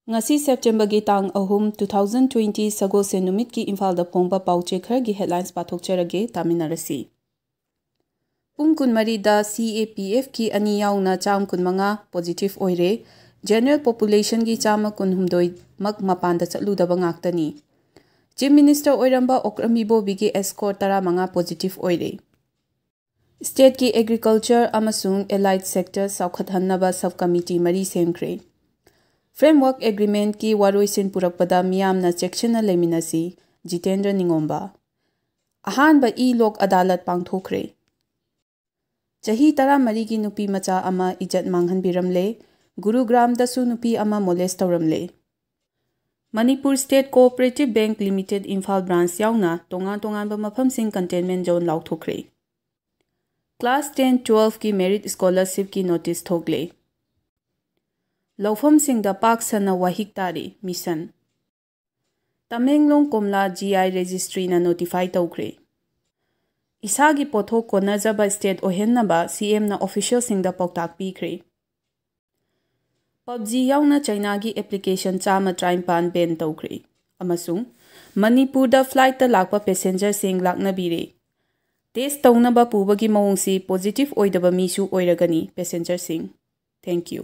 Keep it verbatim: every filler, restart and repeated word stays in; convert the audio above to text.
ꯉꯁꯤ ꯁꯦꯞꯇꯦꯝꯕꯔꯒꯤ ꯇꯥꯡ ꯑꯍꯨꯝ, two thousand twenty, ꯁꯒꯣꯜꯁꯦꯟ ꯅꯨꯃꯤꯠꯀꯤ ꯏꯝꯐꯥꯜꯗ ꯐꯣꯡꯕ ꯄꯥꯎꯆꯦ ꯈꯔꯒꯤ headlines ꯄꯥꯊꯣꯛꯆꯔꯒꯦ, ꯇꯥꯃꯤꯟꯅꯔꯁꯤ꯫ ꯄꯨꯡ ꯀꯨꯟꯃꯔꯤꯗ C A P Fꯀꯤ ꯑꯅꯤ ꯌꯥꯎꯅ ꯆꯥꯝ ꯀꯨꯟꯃꯉꯥ positive ꯑꯣꯏꯔꯦ꯫ General populationꯒꯤ ꯆꯥꯝꯃ ꯀꯨꯟꯍꯨꯝꯗꯣꯏꯃꯛ ꯃꯄꯥꯟꯗ ꯆꯠꯂꯨꯗꯕ ꯉꯥꯛꯇꯅꯤ꯫ Chief Minister ꯑꯣꯏꯔꯝꯕ ꯑꯣꯀ꯭ꯔꯝ ꯏꯕꯣꯕꯤꯒꯤ escort ꯇꯔꯥꯃꯉꯥ positive ꯑꯣꯏꯔꯦ꯫ Stateꯀꯤ agriculture ꯑꯃꯁꯨꯡ allied sector ꯆꯥꯎꯈꯠꯍꯟꯅꯕ sub committee ꯃꯔꯤ ꯁꯦꯝꯈ꯭ꯔꯦ꯫ Framework Agreementꯀꯤ ꯋꯥꯔꯣꯏꯁꯤꯟ ꯄꯨꯔꯛꯄꯗ ꯃꯤꯌꯥꯝꯅ ꯆꯦꯛꯁꯤꯟꯅ ꯂꯩꯃꯤꯟꯅꯁꯤ, ꯖꯤꯇꯦꯟꯗ꯭ꯔ ꯅꯤꯉꯣꯝꯕ꯫ ꯑꯍꯥꯟꯕ E-Lok ꯑꯗꯥꯂꯠ ꯄꯥꯡꯊꯣꯛꯈ꯭ꯔꯦ꯫ ꯆꯍꯤ ꯇꯔꯥꯃꯔꯤꯒꯤ ꯅꯨꯄꯤ ꯃꯆꯥ ꯑꯃ ꯏꯖꯠ ꯃꯥꯡꯍꯟꯕꯤꯔꯝꯂꯦ꯫ ꯒꯨꯔꯨꯒ꯭ꯔꯥꯝꯗꯁꯨ ꯅꯨꯄꯤ ꯑꯃ molest ꯇꯧꯔꯝꯂꯦ꯫ Manipur State Cooperative Bank Limited Imphal branch ꯌꯥꯎꯅ ꯇꯣꯉꯥꯟ ꯇꯣꯉꯥꯟꯕ ꯃꯐꯝꯁꯤꯡ containment zone ꯂꯥꯎꯊꯣꯛꯈ꯭ꯔꯦ꯫ Class ten, twelveꯀꯤ merit scholarshipꯀꯤ notice ꯊꯣꯛꯂꯦ꯫ ꯂꯧꯐꯝꯁꯤꯡꯗ ꯄꯥꯛ ꯁꯟꯅ ꯋꯥꯍꯤꯛ ꯇꯥꯔꯤ, mission꯫ ꯇꯃꯦꯡꯂꯣꯡ ꯀꯣꯝꯂꯥ G I registryꯅ notify ꯇꯧꯈ꯭ꯔꯦ꯫ ꯏꯁꯥꯒꯤ ꯄꯣꯠꯊꯣꯛ ꯀꯣꯟꯅꯖꯕ state ꯑꯣꯏꯍꯟꯅꯕ CMꯅ officialꯁꯤꯡꯗ ꯄꯥꯎꯇꯥꯛ ꯄꯤꯈ꯭ꯔꯦ꯫ PUBG ꯌꯥꯎꯅ ꯆꯩꯅꯥꯒꯤ application ꯆꯥꯝꯃ ꯇꯔꯥꯅꯤꯄꯥꯟ ban ꯇꯧꯈ꯭ꯔꯦ꯫ ꯑꯃꯁꯨꯡ ꯃꯅꯤꯄꯨꯔꯗ flightꯇ ꯂꯥꯛꯄ passengerꯁꯤꯡ ꯂꯥꯛꯅꯕꯤꯔꯦ꯫ Test ꯇꯧꯅꯕ ꯄꯨꯕꯒꯤ ꯃꯑꯣꯡꯁꯤ positive ꯑꯣꯏꯗꯕ ꯃꯤꯁꯨ ꯑꯣꯏꯔꯒꯅꯤ passengerꯁꯤꯡ꯫ Thank you꯫